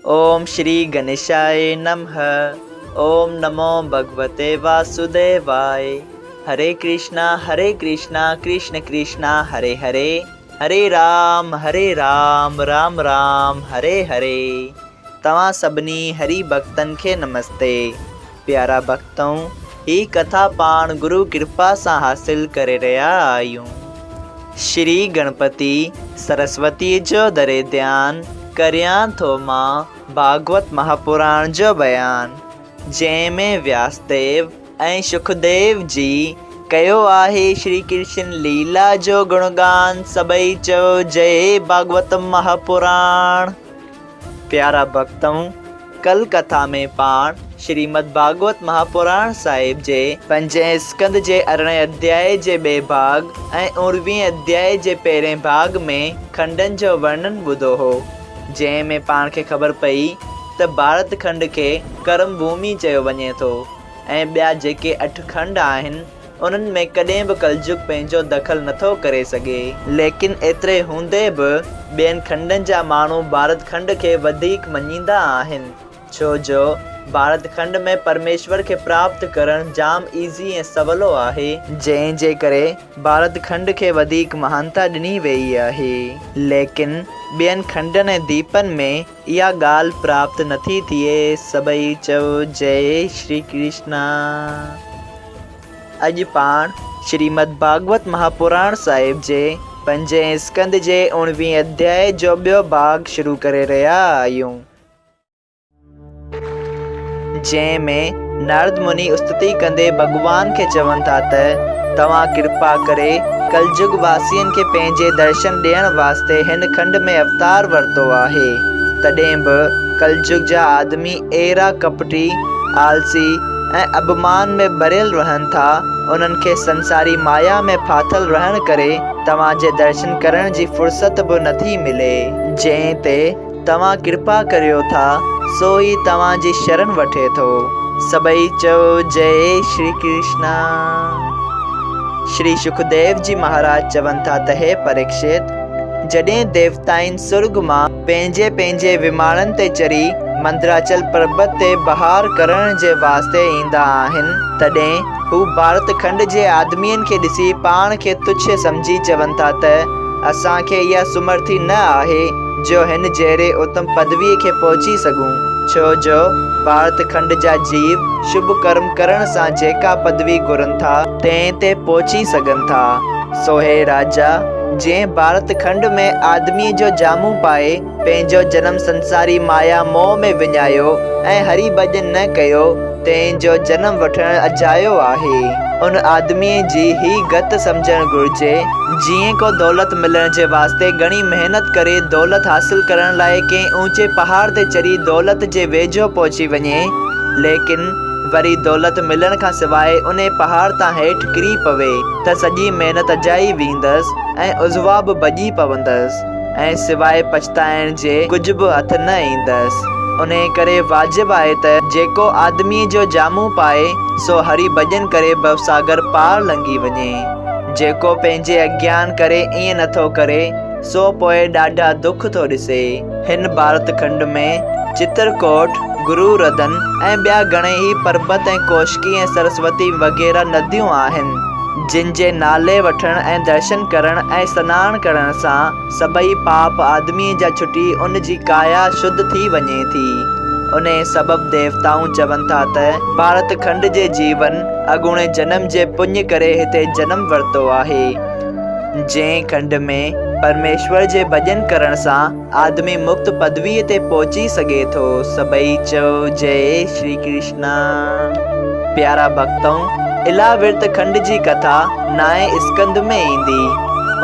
اوم شري گنيشاء نمه اوم نمو ڀڳوتي واسوديواء هري ڪرشنا هري ڪرشنا ڪرشن ڪرشنا هري هري هري رام هري رام رام رام هري هري توهان سڀني هري ڀڳتن کي نمستي پيارا ڀڳتؤ هي ڪٿا پاڻ گرو ڪرپا سان حاصل ڪري رهيا آهيون. شري گڻپتي سرسوتيء جو دري ڌيان ڪريان ٿو مان ڀاڳوت مهاپراڻ جو بيان، جنهن ۾ وياسديو ۽ شڪديو جي ڪيو آهي شري ڪرشن ليلا جو گڻگان سڀئي چئو جئي ڀاڳوت مهاپراڻ. پيارا ڀڳتؤ! ڪل ڪٿا ۾ پاڻ شريمد ڀاڳوت مهاپراڻ صاحب جي پنجين اسڪنڌ جي ارڙهين اڌيائي جي ٻئي ڀاڳ ۽ اوڻويهين اڌيائي جي پهرين ڀاڳ ۾ کنڊن جو ورڻن ٻڌو هو، جنهن ۾ پاڻ کي خبر پئي ته ڀارت کنڊ کي ڪرم ڀومي چيو وڃي ٿو ۽ ٻيا جيڪي اٺ کنڊ آهن، انهن ۾ ڪڏهن به ڪلجگ پنهنجو دخل نٿو ڪري سگهي. ليڪن ايتري هوندي به ٻين کنڊن جا ماڻهو ڀارت کنڊ کي وڌيڪ مڃيندا آهن، ڇو جو ڀارت کنڊ ۾ پرميشور کي پراپت ڪرڻ جام ايزي ۽ سولو آهي. جنهن جي ڪري ڀارت کنڊ کي وڌيڪ مهانتا ڏني ويئي آهي. ليڪن ٻين کنڊن ۽ ديپن ۾ اها ڳالهه پراپت نٿي ٿئي. سڀئي چئو جئي شري ڪرشنا. اڄ پاڻ شريمد ڀاڳوت مهاپراڻ صاحب جي پنجين اسڪنڌ جي اوڻويهين اڌيائي جو ٻيو ڀاڳ شروع ڪري رهيا آهيون، جنهن ۾ نارد مني استتي ڪندي ڀڳوان کي چون ٿا ته توهان ڪرپا ڪري ڪلجگ واسين کي پنهنجي درشن ڏيڻ واسطي هن کنڊ ۾ اوتار ورتو آهي، تڏهن به ڪلجگ جا آدمي اهڙا ڪپٽي، آلسي ۽ اڀمان ۾ ڀريل رهن ٿا، انهن کي سنساري مايا ۾ ڦاٿل رهڻ ڪري توهان جي درشن ڪرڻ جي فرصت به نٿي ملي. جنهن تي توهان ڪرپا ڪريو ٿا، سو ئي توهان جي شرڻ وٺي ٿو. سڀئي چئو جئي شري ڪرشنا. شري شڪديو جي مهاراج چون ٿا ته هي پريڪشت! جڏهن ديوتائن سرڳ مان پنهنجي پنهنجي وماڻن تي چڙهي مندراچل پربت تي بهار ڪرڻ جي واسطي ايندا آهن، تڏهن هو ڀارت کنڊ جي آدمين کي ڏسي پاڻ کي تڇ سمجهي چون ٿا ته اسان کي اها سمرٿي نه آهي جو هن جهڙي اتم پدويء کي پهچي سگهون، ڇو جو ڀارت کنڊ جا جيو شڀ ڪرم ڪرڻ سان جيڪا پدوي گهرن ٿا، تنهن تي پهچي سگهن ٿا. سو هي راجا! جنهن ڀارت کنڊ ۾ آدميء جو جامو پائي پنهنجو جنم سنساري مايا موهه ۾ وڃايو ۽ هري ڀڄن نه ڪيو، تنهن جو جنم وٺڻ اجايو آهي. ان آدميء جي هي گت سمجهڻ گهرجي، جيئن ڪو دولت ملڻ جي واسطي گهڻي محنت ڪري دولت حاصل ڪرڻ لاء ڪنهن اوچي پهاڙ تي چڙهي دولت جي ويجهو پهچي وڃي، ليڪن وري دولت ملڻ کان سواء انهي پهاڙ تان هيٺ ڪري پوي ته سڄي محنت اجائي ويندس ۽ عضوا به ڀڄي پوندس ۽ سواء پڇتائڻ جي ڪجهه به هٿ نه ايندس. انهي ڪري واجب آهي ته جيڪو آدميء جو جامو پائي سو هري ڀڄن ڪري ڀوساگر پار لنگهي وڃي. جيڪو پنهنجي اگيان ڪري ائين نٿو ڪري سو پوء ڏاڍا دک ٿو ڏسي. هن ڀارت کنڊ ۾ چترڪوٽ، گرو ردن ۽ ٻيا گهڻيئي ئي پربت ۽ ڪوشڪي ۽ سرسوتي وغيره نديون آهن، جن جي نالي وٺڻ ۽ درشن ڪرڻ ۽ سنان ڪرڻ سان سڀئي پاپ آدميء جا ڇٽي ان جي ڪايا شڌ ٿي وڃي ٿي. انهيء سبب ديوتائون چون ٿا ته ڀارت کنڊ جي جيون اڳوڻي جنم جي پڃ ڪري هتي جنم ورتو آهي. جنهن کنڊ ۾ پرميشور جي ڀڄن ڪرڻ سان آدمي مڪت پدويء تي پهچي سگهي ٿو. سڀئي چئو جئي شري ڪرشنا. پيارا ڀڳتؤ! الاورت کنڊ جي ڪٿا نائين اسڪنڌ ۾ ايندي.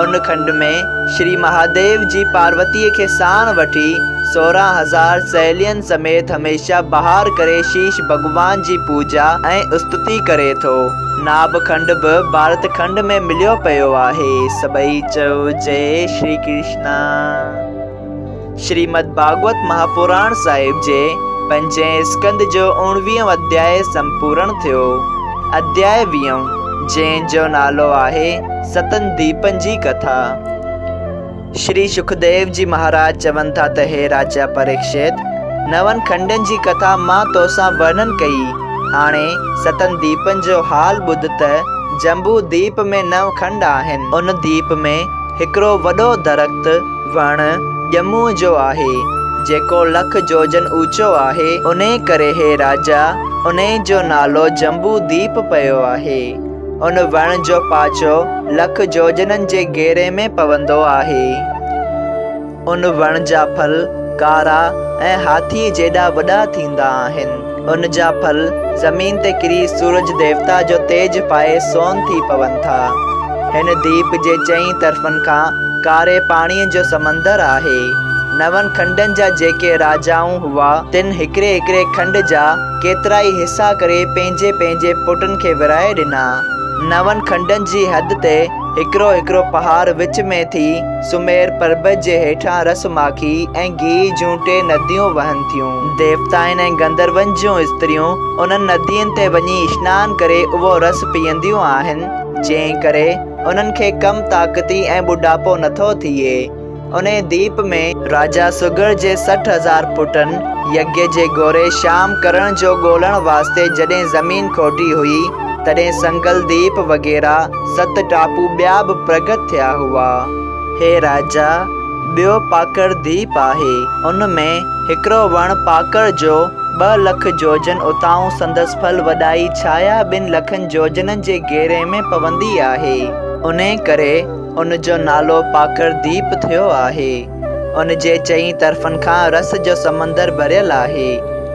ان کنڊ ۾ شري مهاديو جي پاروتيء کي ساڻ وٺي 16,000 سهيلين سميت هميشه بهار ڪري شيش ڀڳوان جي پوڄا ۽ استتي ڪري ٿو. ناڀ کنڊ به ڀارت کنڊ ۾ مليو پيو آهي. سڀئي چئو جئي شري ڪرشنا. شريمد ڀاڳوت مهاپراڻ صاحب جي پنجين اسڪنڌ جو اوڻويهون اڌيائي سمپورڻ ٿيو. اڌيائي ويهون، جنهن جو نالو آهي ستن ديپن جي ڪٿا. شري شڪديو جي مهاراج چون ٿا ته هي راجا پريڪشت! نون کنڊن جي ڪٿا مان توسان ورنن ڪئي. هاڻي ستن ديپن جو حال ٻڌ ته جمبو ديپ ۾ نو کنڊ آهن. ان ديپ ۾ هڪڙو وڏو درخت، وڻ، ڄمونء جو آهي، جيڪو لک جوجن اوچو آهي، انهيء ڪري هي راجا، انهيء جو نالو جمبو ديپ پيو آهي. ان وڻ جو پاڇو لک جوجنن جي گهيري ۾ پوندو آهي. ان وڻ جا ڦل ڪارا ۽ هاٿيء جيڏا وڏا ٿيندا آهن. ان جا ڦل زمين تي ڪري سورج ديوتا جو تيج پائي سون ٿي پون ٿا. هن ديپ جي چئين طرفن کان ڪاري پاڻيء جو سمندر آهي. نون کنڊن جا جيڪي راجائون هئا، تن هڪڙي هڪڙي کنڊ جا ڪيترائي حصا ڪري پنهنجي پنهنجي پٽن کي ورهائي ڏنا. نون کنڊن جي حد تي هڪڙو هڪڙو پهاڙ وچ ۾ ٿي سمير پربت جي هيٺان رس ماکي ۽ گيهه جون ٽي نديون وهن ٿيون. ديوتائن ۽ گنڌرون جون استريون انهن ندين تي وڃي اشنان ڪري اهو رس پيئنديون آهن، جنهن ڪري انهن کي ڪم طاقتي ۽ ٻڍاپو نٿو ٿئي. انهيء ديپ ۾، راجا سگهڙ جي 60,000 پٽن يگيه جي گوري شام ڪرڻ جو ڳولڻ واسطي جڏهن زمين کوٽي هئي، تڏهن سنگل ديپ وغيره ست ٽاپو ٻيا به پرگت ٿيا هئا. هي راجا، ٻيو پاڪڙ ديپ آهي. ان ۾ هڪڙو وڻ پاڪڙ جو ٻه لک جوجن اتاهون سندس ڦل وڏائي ڇايا ٻن لکن جوجنن جي گهيري ۾ پوندي آهي. انهيء ڪري ان جو نالو پاڪر ديپ ٿيو آهي. ان جي چئين طرفن کان رس جو سمندر ڀريل آهي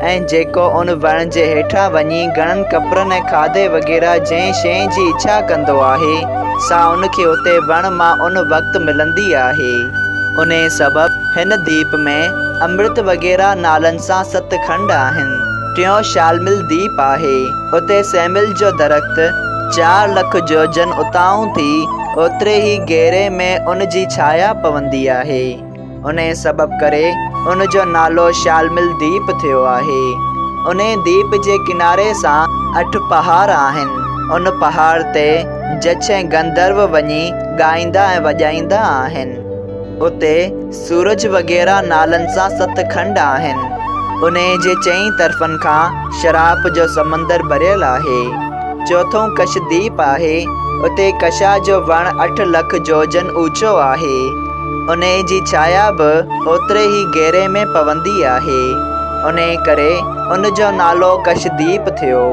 ۽ جيڪو ان وڻ جي هيٺان وڃي گهڻن ڪپڙن ۽ کاڌي وغيره جنهن شيء جي اڇا ڪندو آهي، سا ان کي اتي وڻ مان ان وقت ملندي آهي. انهيء سبب هن ديپ ۾ امرت وغيره نالن سان ست کنڊ آهن. ٽيون شالمل ديپ آهي. اتي سيمل جو درخت چار لک جوجن اتاهون ٿي اوتري ئي گهيري ۾ ان جي ڇايا پوندي آهي. انهيء سبب ڪري ان جو نالو شالمل ديپ ٿيو آهي. انهيء ديپ جي ڪناري سان اٺ پهاڙ آهن. ان پهاڙ تي جڇ ۽ گنڌرو وڃي ڳائيندا ۽ وڄائيندا آهن. اتي سورج وغيره نالن سان ست کنڊ آهن. انهيء جي چئين طرفن کان شراپ جو سمندر ڀريل آهي. چوٿون ڪش ديپ آهي. اتي ڪشا جو وڻ اٺ لک جوجن اوچو آهي. انهيء جي ڇايا به اوتري ئي گهيري ۾ پوندي آهي. انهيء ڪري ان جو نالو ڪش ديپ ٿيو.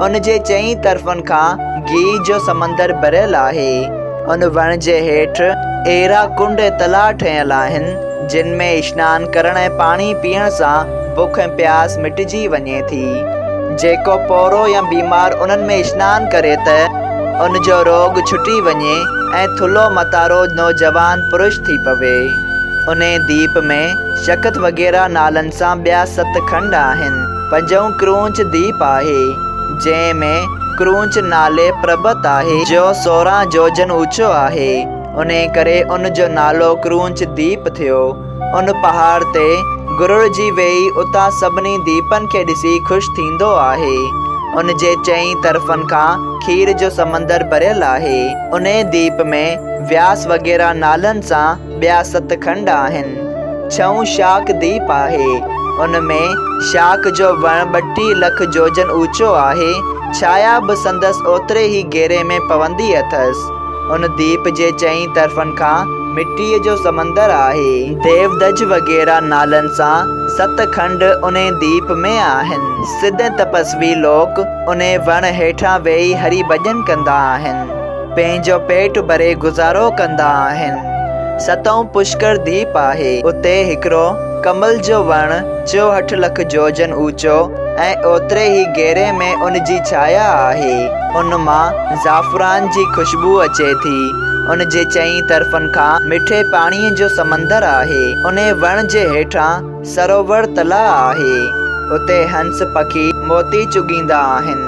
ان جي چئين طرفن کان گيهه جو سمندر ڀريل آهي. ان وڻ جي هيٺ اهڙا ڪنڊ ۽ تلاء ٺهيل آهن، جن ۾ اشنان ڪرڻ ۽ پاڻي پيئڻ سان بک ۽ پياس مٽجي وڃي ٿي. جيڪو پوڙهو يا بيمار انهن ۾ اشنان ڪري ته ان جو روڳ ڇٽي وڃي ۽ ٿلهو متارو نوجوان پرش ٿي پوي. انهي ديپ ۾ شڪت وغيره نالن سان ٻيا ست کنڊ آهن. پنجون ڪرونچ ديپ آهي، جنهن ۾ ڪرونچ نالي پربت آهي، جو 16 جوجن اوچو آهي، انهي ڪري ان جو نالو ڪرونچ ديپ ٿيو. ان پهاڙ تي گرڙ جي ويهي اتان سڀني ديپن کي ڏسي خوش ٿيندو آهي. ان جي چئين طرفن کان کير جو سمندر ڀريل آهي. انهي ديپ ۾ وياس وغيره نالن سان ٻيا ست کنڊ آهن. ڇهون شاڪ ديپ آهي. ان ۾ شاڪ جو وڻ 32 لک جوجن اوچو آهي. ڇايا به سندس اوتري ئي گهيري ۾ پوندي اٿس. ان ديپ جي چئين طرفن کان مٽيء جو سمندر آهي. ديودج وغيره نالن سان ست کنڊ انهي ديپ ۾ آهن. سڌ ۽ تپسوي لوڪ انهي وڻ هيٺان ويهي هري ڀڄن ڪندا آهن. پنهنجو پيٽ ڀري گذارو ڪندا آهن. ستون پشڪر ديپ آهي. اتي هڪڙو ڪمل جو وڻ 64 لک جوجن اوچو ۽ اوتري ئي گهيري ۾ ان جي ڇايا آهي. ان مان زعفران جي خوشبو اچي ٿي. ان جي چئين طرفن کان مٺي پاڻيء جو سمندر آهي. انهي وڻ جي هيٺان سروور تلاء آهي. اتي هنس پکي موتي چڳيندا آهن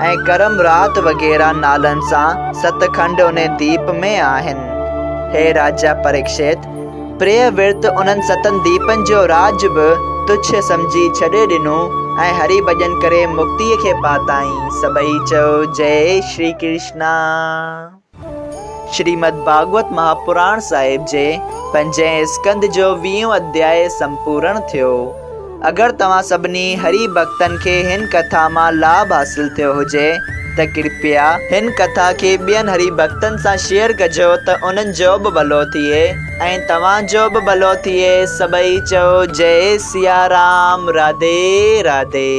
۽ ڪرم رات وغيره نالن سان ست کنڊ انهي ديپ ۾ آهن. هي راجا پريڪشت! پريه ورت انهن ستن ديپن جو راڄ به تڇ سمجهي ڇڏي ڏنو ۽ هري ڀڄن ڪري مڪتيء کي پاتائين. سڀئي چئو جئي شري ڪرشنا. شريمد ڀاڳوت مهاپراڻ صاحب جي پنجين اسڪنڌ جو ويهون اڌياء سمپورڻ ٿيو. اگر توهان سڀني هري ڀڳتن کي هن ڪٿا مان لاڀ حاصل ٿيو هجي ته ڪرپيا هن ڪٿا کي ٻين هري ڀڳتن سان شيئر ڪجو ته انهن جو به ڀلو ٿئي ۽ توهان جو به ڀلو ٿئي سڀئي چئو جئي سيارام راڌي راڌي.